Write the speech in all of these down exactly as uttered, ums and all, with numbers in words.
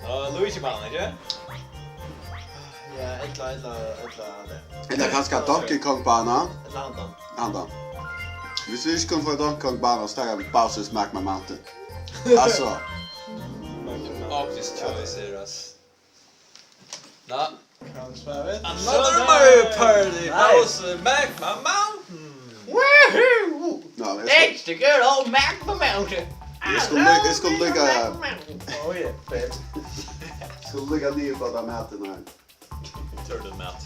Og Luigi-banan, ikki? Ja, ella, ella, ella, ella. Ella kanska Donkey Kong-bana. Ella handan. Handan. Hvis vi ikke kunne få Donkey Kong-bana, så tager vi Bowser's Magma Mountain. Altså. Obvious choice her, ass. Nå. Hvat spæla vit? Another Mario Party! Bowser Magma Mountain! Woohoo! Nå, men jeg skal, It's the good old Magma Mountain. jeg skal lykke, jeg skal lykke, Oh yeah, baby. jeg skal lykke lige på den maten her. Turtle mat.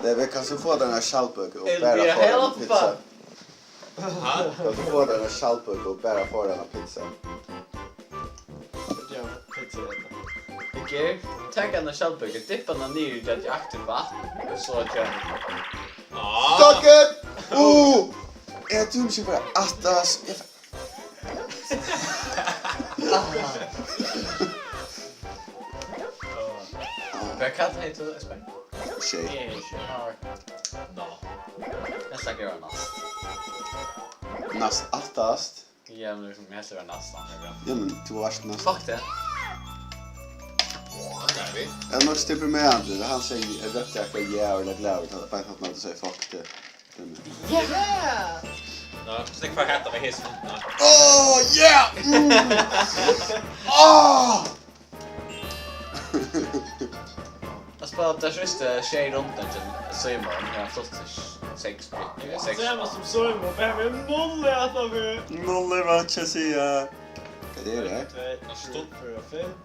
Det, vi kan så få den her skjaldbøk og It'll bare be a få hell den of a pizza. fun. Hæ? Kan du få den her skjaldbøk og bare få den pizza. Ja, pizza, veit du. Ikki, tak hana skjaldbøku, dypp hana niður í radioaktivt vatn, og so kemur. Ah! Fuck it! Uh! Jeg tror ikke bare at det er... Hvat kall heitir tú, Espen? Shit. Nå. Eg skal gera næst. Næst aftast. Ja, men liksom, eg skal gera næst. Ja, men du var næst. Fuck det. Hva er vi? Jeg er nok deprimerende. Det er han sier, jeg vet ikke, jeg er jævlig glad. Det er bare at man sier fuck det. Yeah! Nå, snakk for hatt av hesen. Nå. Oh, yeah! Mm. Oh! Jeg spælte de første sjey rundene til Simon, jeg har fått seks, Jeg seks. ser meg som Simon, men jeg vil null i alt av det. Null er hva jeg sier. Hva er det? Tvei, tre, fire, fem.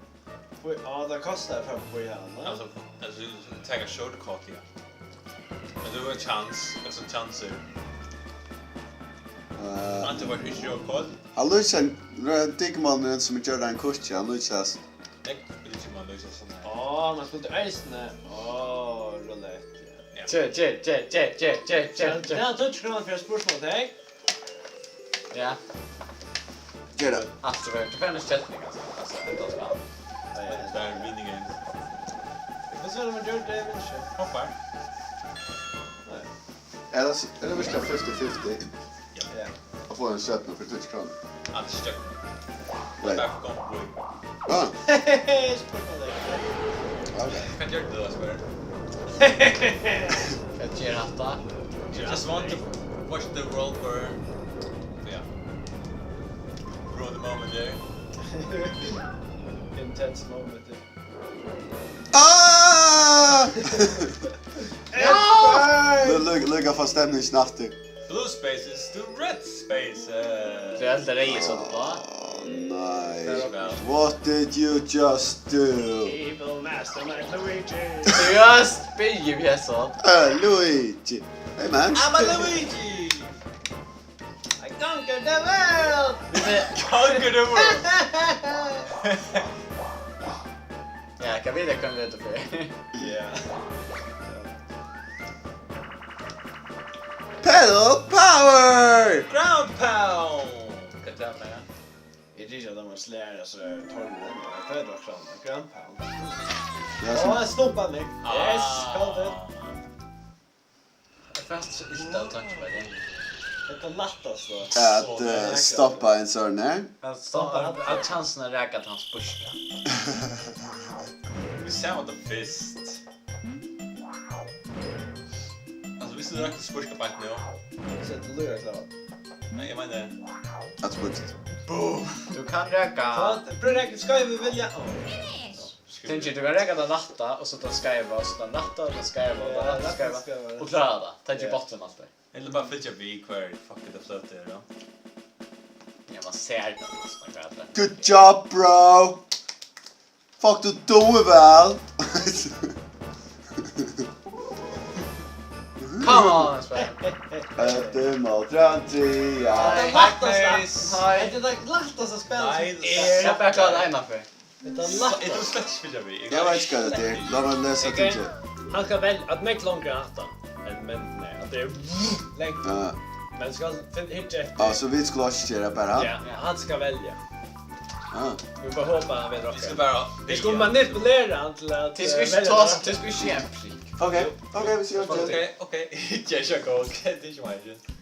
Oi, ja, det kastar jeg fem på igjen, va? Altså, altså, du tenker shortcut, ja. Men du har chans, altså chanser. Uh, Ante var ikke shortcut. han lyser en, Digimon er en som gjør den kort, han lyser. Jeg vil ikke man løse sånn her. Åh, man skulle eisne. Åh, roulette. Tje, tje, tje, tje, tje, tje, tje, Det tje. er tøtt kroner for jeg spørsmål til deg. Ja, Gjør det. aftur verður til ferdig setning, altså. Altså, enda skal. Det er en minigang. Hva så er det man gjør det, jeg vil ikke. Hoppar. Er det, er det virkelig fifty fifty? Ja. Å få en stjørne for tusen kroner. Alt støkk. Right. Bare for godt bruk. Ah, Spørsmål til deg. ok. Hva gjør du da, spør? Hvat ger hatta? You just want to watch the world burn. Ja. Ruin the moment there. Intense moment. Ah! Look, look, look, for stemning snart. Blue spaces to red spaces. Det er helt reyes opp på. Oh, nei. What did you just do? Evil Master Knight Luigi. Seriøst? Byrjar vi her så? Uh, Luigi. Hey, man. I'm a Luigi. I conquered the world. Conquer the world. Ja, hva vil jeg kan vite for? Ja. Pedal power! Ground pound. Hva er det med? Jeg tror ikke at de har slæret så tårnet. Det er nok sånn. Ground pound. Ja, Åh, så, jeg stumpet meg. Yes, kall det. Jeg følte så ilt av tanke på det. Det er lettest da. at uh, stoppe en sånn her. Han stoppar, han har chansen å räcka til han spurska. Vi ser what the fist. Altså, hvis du rakk spurska på nå. Så det lurer jeg klar. Nei, jeg mener. At spurt. Du kan räcka. Prøv å rekke skøyve vilja. Åh. Tenker du kan räcka den rætta, og så den skeiva, og så den rætta, og den skeiva, og den rætta skeiva. Og klara det. Tenker botten alt det. Eller bare fylgja vi hver fuck it up er, da. Ja, man ser det, altså, man kan det. Good job, bro! Fuck, du døde vel! Come on, Espen. Etter Maltrantia. Det er lettest. Nice. Nei, det er lettest å spille. Nice. Jeg bare klarer det ene for. Det er Jeg lettest. tror slett ikke vi. Jeg vet ikke hva det er. La meg lese ting til. Han skal velge at meg langt etter. Men, men, nei, at det er lengt. Ja. Men skal finne hit etter. Ja, så vi skulle også gjøre bare. Ja, han skal velge. Ja. Vi får håpe han vil Vi skal rocke. bare... Vi skal manipulere han til at Til skal eh, ikke velge ta det. oss, til skal ikke gi en flik. Ok, ok, vi skal gjøre Ok, det. ok. Ikke jeg sjekker, ok. Det er ikke meg, ikke.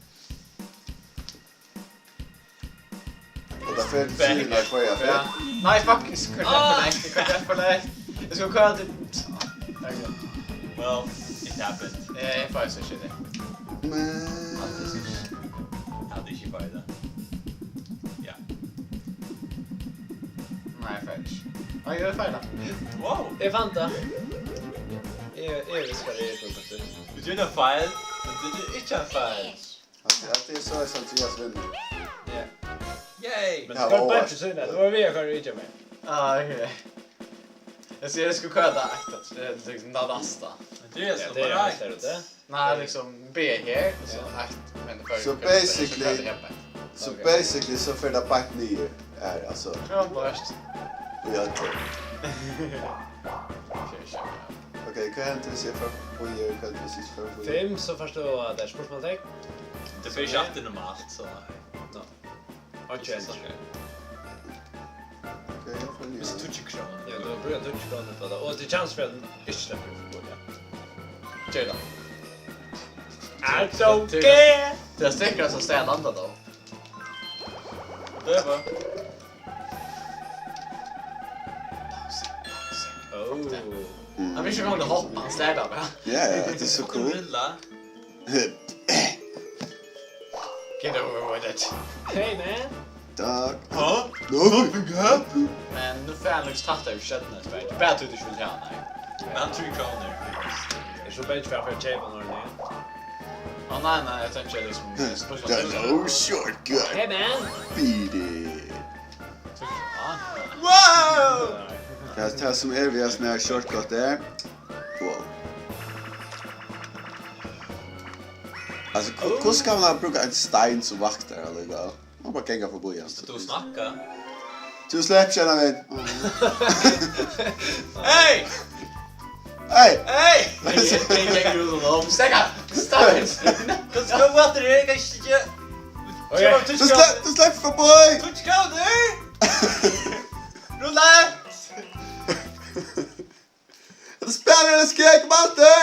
Ferð til Kina hvørja ferð. Nei, fuck, eg skal koyra for langt, eg skal koyra for langt. Eg skal koyra til... Okay. Well, it happened. Eh, eg fái so shit. Men... At this is... Ja, det er ikke bare det. Ja. Nei, eg fái ikki. Oi, eg fái det. Wow! Eg fann det. Eg, eg visste hva det er for noe. Du gjorde en feil, men du gjorde ikke en feil. At, at det er så, at Andreas vinner. Ja. Yay! Men skal du bare ikke si det? Det var vi, jeg kan ikke med. Ah, okay. Jeg sier, jeg skulle kødde ekte, det er liksom det neste. Andreas, ja, det er right. Nei, liksom, B her, og så her, men det... So basically, so basically, so fer tað beint niður her, altso. Ja, bara. Ja, okay. Okay, hvat hendir, viss eg fer forbi her? Hvat hendir, viss eg fer forbi her? Fimm, so fært tú, eh, tað er spørsmålstekn. Tað fer ikki aftur normalt, so nei. No. Okay. Hvis du tók krónu. Ja, tú brúkar tíggju krónur uppá tað. Og tað er chance fyri at tú ikki sleppur út, ja. Ger tað. I don't care. Tað er sikkert so stað landa, tá. Det er bara... Oh. Mm. Han vil ikke komme til hopp, han stær der, ja. Ja, ja, det er så cool. Get over with it. Hey, man. Takk. Huh? Nothing happened. Men nú fer hann liksom tatt over skjøttene, så jeg bare tror du ikke vil ha han her. Men han tror krónur. Jeg så bare ikke for jeg får kjøpe noe her. Å, nei, nei, jeg tenker liksom, eh, spørsmål. There's no shortcut. Hey, man. Beat it. Wow! Tað, tað sum er við at snara shortcut er. Wow. Altso, hva, hvussu kann man brúka ein stein sum vaktar, allíkavæl? Man bara ganga forbi hann. Tú snakkar. Tú sleppur ikki, Benjamin. Hey! Hey! Hey! Hey, hey, hey, hey, hey, hey. Stekka! Stop it! Hvussu skal vatnið her? Kanska ikki. Okay. Tú slepp-, tú sleppur forbi! Tíggju krónur! Rulla! Hetta spælið er skegg, Matti!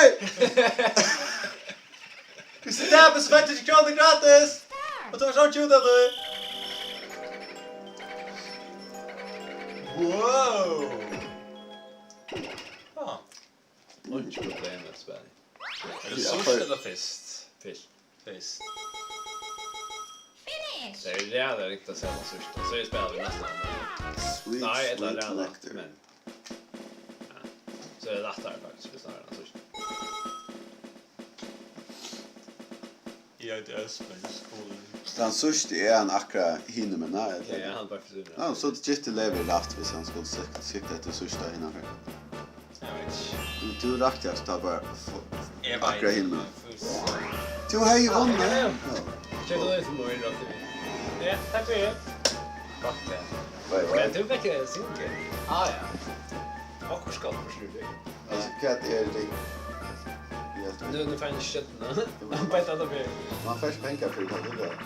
Hvis tú tapir, so fært tú tíggju krónur gratis! Og tú fært ikki út av tí! Wow! Ah. Einki problem við spæli. Er tað... Ja, síðst ella fyrst? Fyrst. Fyrst. Finish! Tað er ræðuliga ringt at seta síðst, og so spæla vit næstan. Sweet, nei, ella sweet ræðuliga, nectar. Men, ja. So er tað lættari faktiskt, viss tað er síðst. Eg eiti Espen, skúlin. Tann síðsti, er hann akkurát hinumegin, ella? Ja, ja, hann er bara fyri síðuna. Ja, so Jitty lever rætt, viss hann skuldi sikt-, sikta eftir síðsta hinumegin. Eg veit ikki. Men tú rakti at tað bara f-, eg veit akkurát hinumegin. Fyrst. Tú hevði vunnið. Ja, ja. Ja. Kemur tú inn til mín, rakti við. Ja, takk fyri. Gott, ja. Bye, bye. Men tú fekk ein single. Ah, ja. Okkurt skal forsvinna. Altso, hvat er tað? Ja, nú, nú fær hann ikki stjørnuna. Hann beit alla fyri. Man fær ikki pengar fyri tað, tú veit.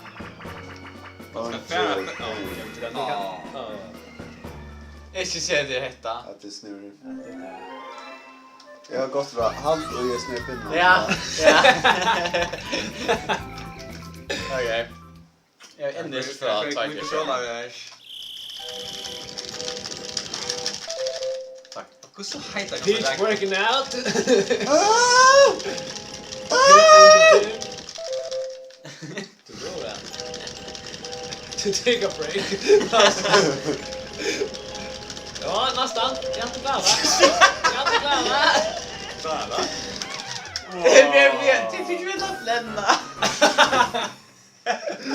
Man skal fara, ja, ja, ja. Ikki sé tað hetta. At tað snýr. Eg havi gott ráð. Halt og eg snýr pinnan. Ja, ja. Okay. Eg eri inni frá tvey túsund og fjúrtan. Takk. Hvussu heita... He's working out. Ah! Ah! Tú dugir tað. To take a break. Ja, næstan. Eg havi klárað. Eg havi klárað. Klárað? Eg eri við, eg eri við, tú fekk meg til at flenna.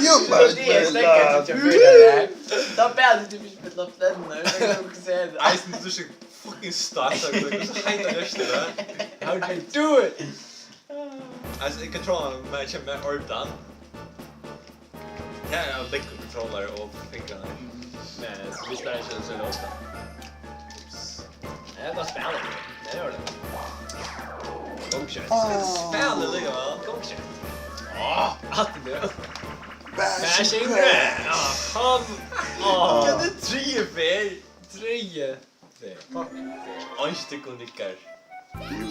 Jú, men tað er slett ikki at føla tað. Tað er bara, tú fekk meg til at flenna. Eg veit ikki hvat eg skal siga. Eisini, tú ert fucking stuck, hvussu heita restin av tað? How do you do it? Altso, eg kontrollerar, men eg kemur við ordan. Ja, ja, big controller og fingrarnar. Nei, so vit spæla ikki so ofta. Ups. Ja, tað spælir. Tað gjer tað. Gongskjøtt. Tað spælir líka væl. Gongskjøtt. Áh, aftur tað. Smashing Crash. Áh, kom. Áh. Hvat er triðju ferð? Triðju. Fuck. Eingin tykkum nikkar.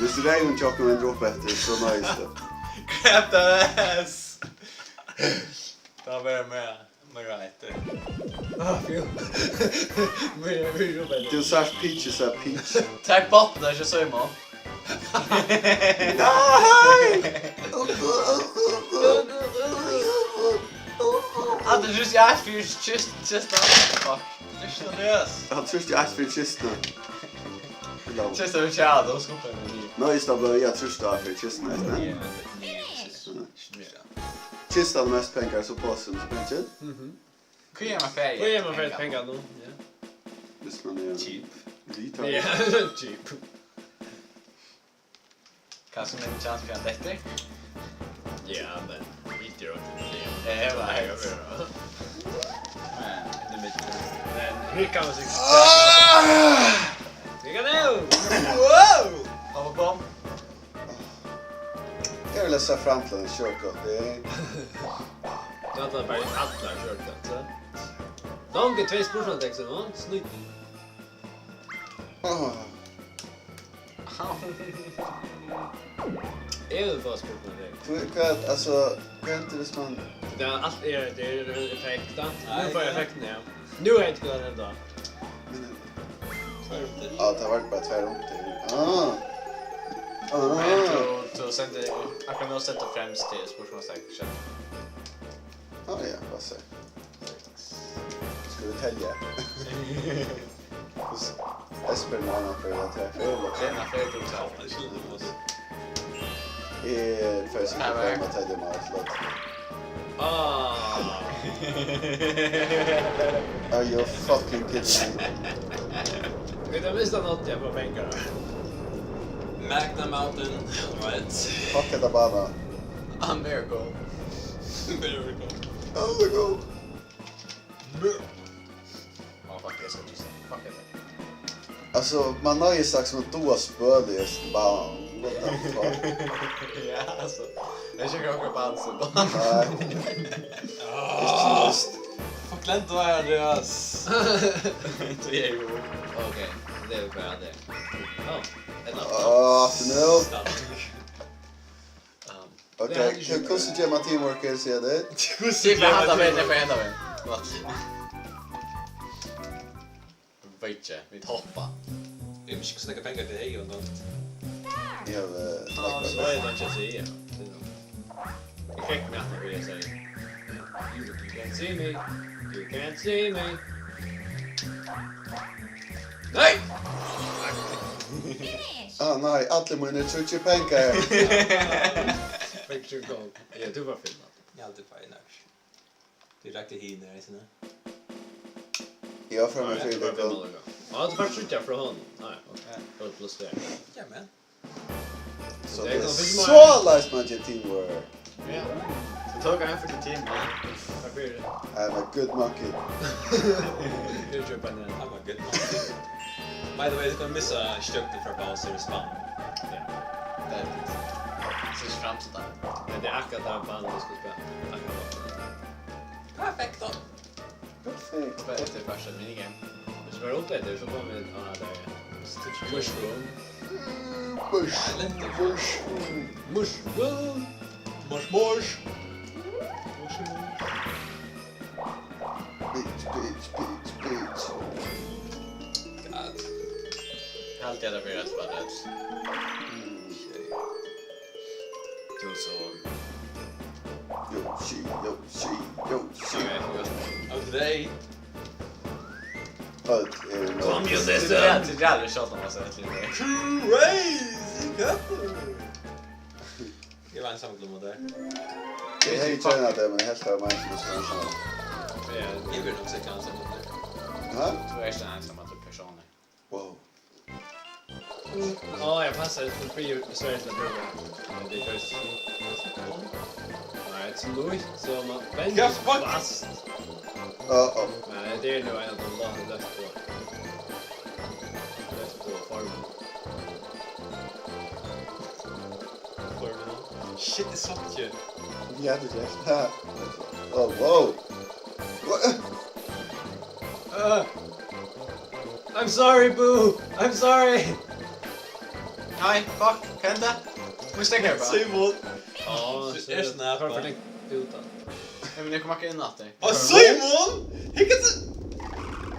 Viss reyðin hjá okkum vendir upp eftir, so noyðist tað. Grab that ass! Tað var meir. Alright. Ah, fy. Meira, meira, meira. Tú sært Peach, eg sær Peach. Tak botnin, ikki Simon. Nei! At du just ja, fyr just just now. Fuck. Just now, yes. Hann trýsti eitt fyri kistuna. Just now, ja, då ska vi. Nei, eg stóð bara, eg trýsti á fyri kistuna, eisini. Kistan mest pengar, so posin so pengar. Mhm. Hví er man ferdig? Hví er man ferdig pengar nú? Ja. Hvis man er Cheap. Retard. Ja, cheap. Kanskje med en chans for en dette? Ja, men hit er jo ikke det. Ja, jeg var helt. Men, men her kan man sikkert... Here we go! Wow! Hoppa på. Eg vil sær fram til ein shortcut. Det er Du har bara alla shortcuts, ja. Longu tvey spurningar, tekst nú. Snýtt. Åh, Eg vil fáa spurningar. hva, hva, altså, hva hendir hvis man... Det er alt er det er en effekt, da. Nu får jag effekten, ja. Nu är det inte kul ändå. Ja, det var bara två runder. Ah. Men Ah. du, du sendte akkurat nå sett og fremst til spørsmålstegn. Ah, ja, bara så. Ska vi tälja? Espen har något för att träffa. Det er en affære du tar. Eh, för att se på att tälja med ett låt. Ah. Are you fucking kidding me? Vet du, visst han något jag var bänkare. Magna Mountain, right? Fuck it, Abana. A miracle. Miracle. Oh my god. Åh, fuck, jeg skal kysse. Fuck it. Alltså, man har ju sagt som att du har spöl i Espen. Bara, what the fuck? Ja, altså. Jeg kjenner akkurat på han, så. Nej. Ikke just. Fuck, Lento er det, ass. Det er jo. Ok, det er jo bare det. Ja, et eller annet. Ah, nu. Um, Okej, hur, hur ska man teamworka, ser det? Se, hvad han der med, det er for han der med. What? Vet ikke, vi hopper. Vi må ikke snakke penger til deg, og noe. Jag vet Ja, så är det inte att säga. Effekten är att jag säger: You can't see me. You can't see me. Nej! Ah, nej, alla mina tjugofem pengar. Fick du igång? Ja, du var filmad. Ja, det var en action. Du rakte hinner, ikke sant? Jag har för mig Ja, du var Fredrik filmad och en gång. Ja, du var skjuten från honom. Nej, okej. Då är det plus det. Ja, men. så Det det är kommer inte så nice man ger teamwork. Ja. Så tog han for det team, ja. Varför är det? I'm a good monkey. Du köper en. Han var good. By the way, du kan missa støtten fra Bowser i spann. Det er så ikke frem til deg. Men det är akkurat den banan du ska spela. Akkurat. Perfekt då. Perfekt. Bare etter første minigame. Hvis vi er oppe etter, så kommer vi, ah, der. Mushroom. Bush, bush. Mushroom! Mosh, mosh. Bitch, bitch, bitch, bitch. God. Helt det blir rett og slett. Du så. Yoshi, Yoshi, Yoshi. Av deg. Øll eru Kom nå. jo, det er så. Det er det shot, altså, egentlig. Crazy couple. Jeg var en samklummer der. Eg hevði kjennað tað, men eg helt tað var meg sum skuldi vera saman. Ja, Jeg vil nok sikkert en samklummer. Hæ? Du er ikke en ensom person. Wow. Ja, jag passar. Det blir ju besvärligt att bruka. Men det är just... Nej, det är så lojt, så man vänder Ja, fuck. Fast. Uh-oh. Nej, det är nog en av de vanligaste. Rätt på formen. Formen. Shit, det er så cute. Ja, det er det. Ha. Oh, wow. What? Uh, I'm sorry, Boo! I'm sorry! Nei, fuck, hva hände? Hvor stikker jeg bare? Simon. Ja, Det er sånn her, Varför va? Tenk ut den. Hey, men eg kom akkurát inn aftur. Á, Símun! Hygg at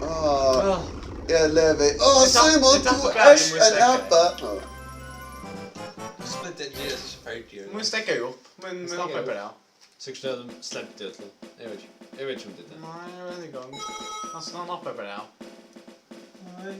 Áh, Áh, eg levi. Áh, Eg tap- Símun, eg tapti tú bara, eg ert má ein steðga. apa. Áh. Split and G S is a fair deal. Mín steðgaði upp. Mín, mín Steðgaði hoppaði upp. Bara av. Sukkerstøðum slepti út til. Eg veit ikki. Eg veit ikki um tað er tað. Nei, eg veit ikki um. Altso, hann hoppaði bara av. Nei.